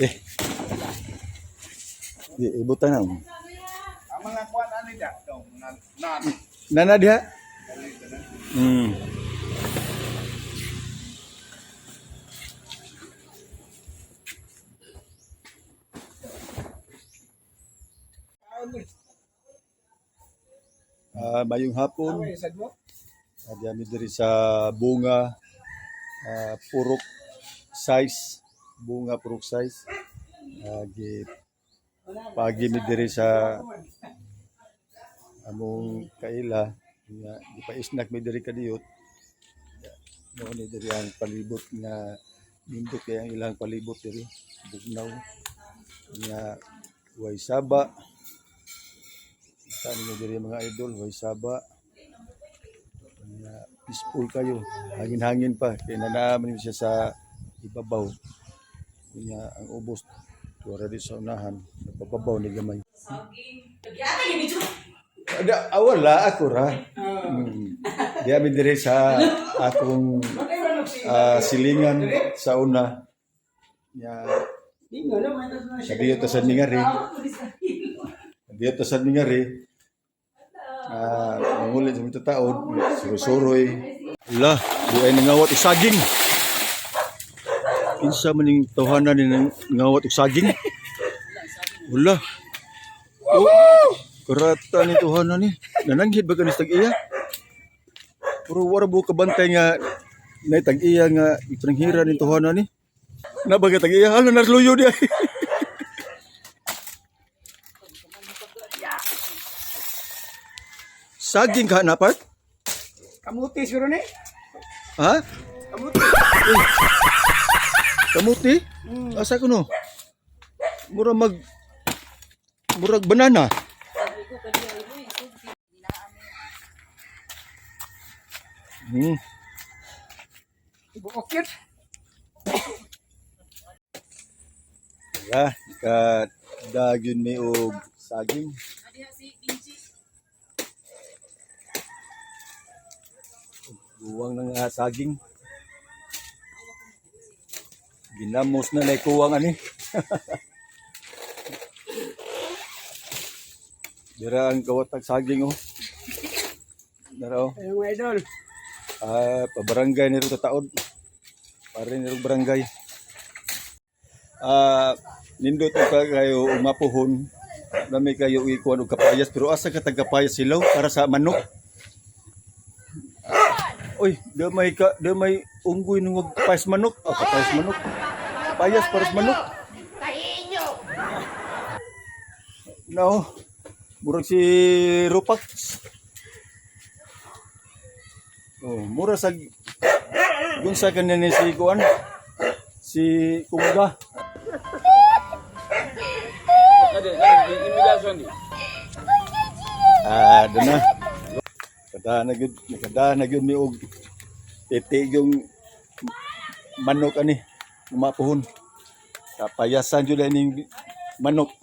Eh. Di ibutan na. Ang mga kuan ani da dong na na Nana diha. Ah, mayong hapon. Sad mo? Adi ami diri sa Bunga, Purok size, Bunga Purok size. Gi pagi mi diri sa among kaila nga gipa-snack mi diri kadiyot. Mao ni diri ang palibot nga nindot kay ang ilang palibot diri bugnaw nga way saba. Kita ninyo diri, mga idol, way saba. Nga peaceful kayo. Hangin-hangin pa. Kaya nanaaman siya sa ibabaw. Kanya ang ubos tuwara di sa unahan. Sa pababaw ni gamay. Ada, ah, wala ako ra. Di amin dire sa akong silingan sa una. Ya, kadiyo ta sa ningari. Kadiyo ta sa ningari. Ah, mangulit sa mga taon, suroy-suroy. Ala, di ay nangawat og saging. Kinsa man ning tawhana ni nangawat og saging? Wala. Oh, karata ni tawhana ni. Nananghid ba kanis tag-iya? Pero wala buo kabantay nga nay tag-iya nga itranghira ni tawhana ni. Nabaga tag-iya, hala narluyo di ay. Saging ka na part? Kamuti siguro ni. Ha? Kamuti. Kamuti? Asa ko no? Mura mag murag banana. Buok yun. Ya, ka dagyun mi og saging. Guwang na nga saging. Ginamos na na kuwang ani. Dira ang kawatag saging oh. Dara oh. Ayun mga idol. Ah, pabarangay ni Ruta Taod. Pare ni Rug barangay. Ah, nindot ka kayo umapuhon. Lami kayo ikuan og kapayas pero asa ka tag kapayas silaw para sa manok. Oy, di may unggoy nung wag kapayas manok. Oh, kapayas manok. Kapayas para sa manok. No. Murag si Rupak. Oh, mura sa gunsa kanin ni si kuan si Kungga. Ah, doon na. Kada na gyud, kada na gyud mi og titi yung manok ani umapuhon. Kapayasan jud ning manok.